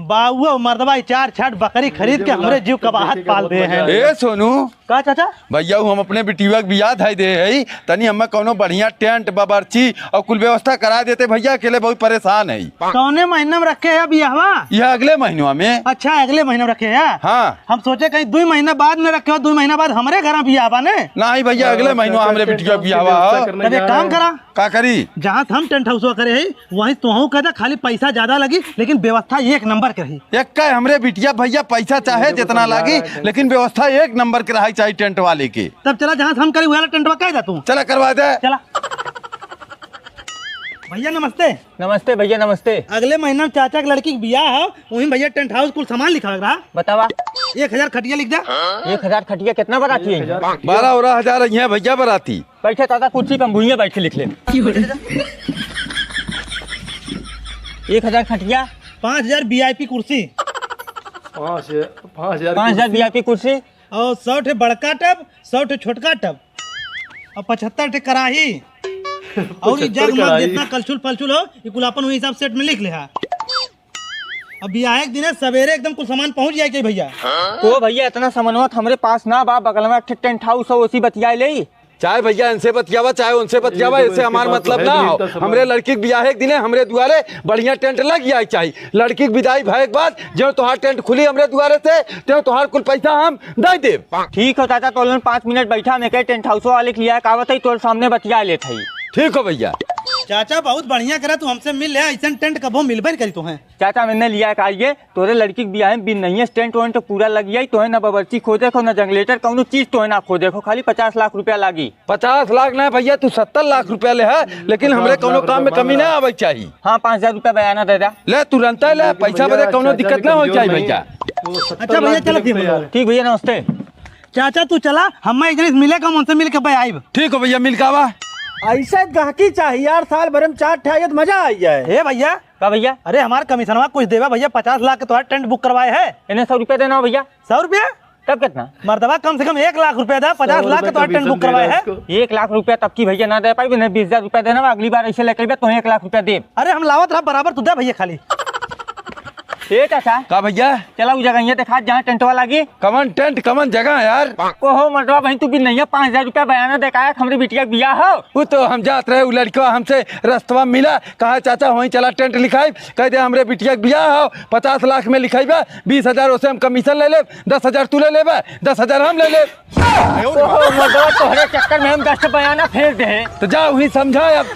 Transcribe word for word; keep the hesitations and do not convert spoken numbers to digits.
बाउआ मर्दवा ई चार छाट बकरी खरीद के हमरे जीव कबाहत पाल दे हैं। ए सोनू, का चाचा? भैया, उ हम अपने बिटिया के बियाह धइ दे हई, तनी हमें कौनो बढ़िया टेंट, बावर्ची और कुल व्यवस्था करा देते भैया, अकेले बहुत परेशान है। कौने महीना में रखे है बियाहवा? यह अगले महीनवा में। अच्छा, अगले महीना में रखे है। हाँ। हम सोचे कहीं दुई महीना बाद में रखे हो, दुई महीना बाद हमरे घर बियाह बा ने। नहीं भैया, अगले महीनवा हमरे बिटिया के बियाह बा। तब एक काम करा। का करी? जहाँ से हम टेंट हाउसवा करे है, वहीं तोहू कह दे, खाली पैसा ज्यादा लगी, लेकिन व्यवस्था एक नंबर के रही। एक का हमरे बिटिया भैया, पैसा चाहे जितना लागी, लेकिन व्यवस्था एक नंबर के रही चाही टेंट वाले के। तब चला, जहाँ से हम करी, वही वाला टेंटवा कह दे तू। चला, करवा दे। चला। भैया नमस्ते। नमस्ते भैया, नमस्ते। अगले महीना में चाचा के लड़की के बियाह है, वहीं भैया टेंट हाउस कुल सामान लिखावे के रहा। बतावा। एक हजार खटिया लिख दे। एक हजार खटिया कितना बराती है? बारह बारह हजार है भैया बराती। बैठे चाचा कुर्सी पे, हम भुइयां बैठ के लिख ले। एक हजार खटिया। पाँच हजार वीआईपी कुर्सी। पाँच, पाँच हजार पाँच हजार वीआईपी कुर्सी। और सौ ठे बड़का टब, सौ ठे छोटका टब, और पचहत्तर ठे कराही। और ई जग मग जितना कलछुल पलछुल हो, ई कुल अपन वही हिसाब सेट में लिख ले हा। अब बियाहे के दिने सवेरे एकदम कुल सामान पहुंच जाए के भैया। ओ भैया, इतना सामानवा तो हमरे पास ना बा, बगल में एक ठे टेंट हाउस हो, उसी बतिया ले। चाहे भैया इनसे बतियावा, चाहे उनसे बतियावा, इससे हमार मतलब ना हो। हमरे लड़की के बियाहे के दिने हमरे दुआरे बढ़िया टेंट लग जाए चाही। लड़की के विदाई भए के बाद जो तोहार टेंट खुली हमरे दुआरे से, तो तोहार कुल पैसा हम दे देब। ठीक हो चाचा, तो लोगन पाँच मिनट बैठा, मैं के टेंट हाउस वाले के लिया आवत है, तोर सामने बतिया लेत है। ठीक हो भैया। चाचा बहुत बढ़िया करा, तू हमसे मिल ले, ऐसन टेंट कबो मिलबे नहीं करी तोहें। चाचा, मैंने लिया का ये, तोरे लड़की के बियाह में बिन नहीं है, टेंट वेंट पूरा लग जाई, तोहे ना बावर्ची खोजे को, ना जनरेटर, कौनो चीज तोहे ना खोजे को, खाली पचास लाख रुपया लागी। पचास लाख ना भैया, तू सत्तर लाख रुपया ले है, लेकिन हमरे कौनो काम में कमी ना आवे के चाही। हाँ, पाँच हजार रुपया बयाना दे दे। ले, तुरंत ले, पैसा बदे कौनो दिक्कत ना हो चाही भैया। अच्छा भैया, चलत ही हम लोग। ठीक भैया, नमस्ते। चाचा तू चला, हम एक जने से मिले का, उनसे मिल के बे आइब। ठीक हो भैया, मिल के आवा। ऐसे गहकी चाही यार, साल भर में चार ठे आइए तो मजा आ जाए। हे भैया, का भैया? अरे हमार कमीशनवा कुछ देवा भैया, पचास लाख के तोहार टेंट बुक करवाए है। इन्हें सौ रुपया देना हो भैया। सौ रुपया? तब कितना? मर्दवा कम से कम एक लाख रुपया दा, पचास लाख के तोहार टेंट बुक करवाए है। एक लाख रुपया तब की भैया ना दे पाई, इन्हें बीस हजार रुपया देना बा, अगली बार ऐसे लेके बे तो एक लाख रुपया देब। अरे हम लावत रहा बराबर, तू दे भैया खाली। ए चाचा। का भैया? चला उ जगह ये देखा जहाँ टेंटवा लागी। कवन टेंट, कवन जगह यार? ओहो मर्दवा बहिन, तू भी नहीं है, पाँच हजार रुपया बयाना देखाया, हमरी बिटिया के बियाह हो। वो तो हम जात रहे, उ लड़का हमसे रस्तवा मिला, कहा चाचा वहीं चला टेंट लिखाई, कह दे हमरे बिटिया के बियाह हो, पचास लाख में लिखाई बा, बीस हजार ओसे हम कमीशन ले लेब, दस हजार तू ले लेबा, दस हजार हम ले लेब। ओहो मर्दवा, तोहरे चक्कर में हम दस बयाना फेर दे। तो जा वहीं समझा अब।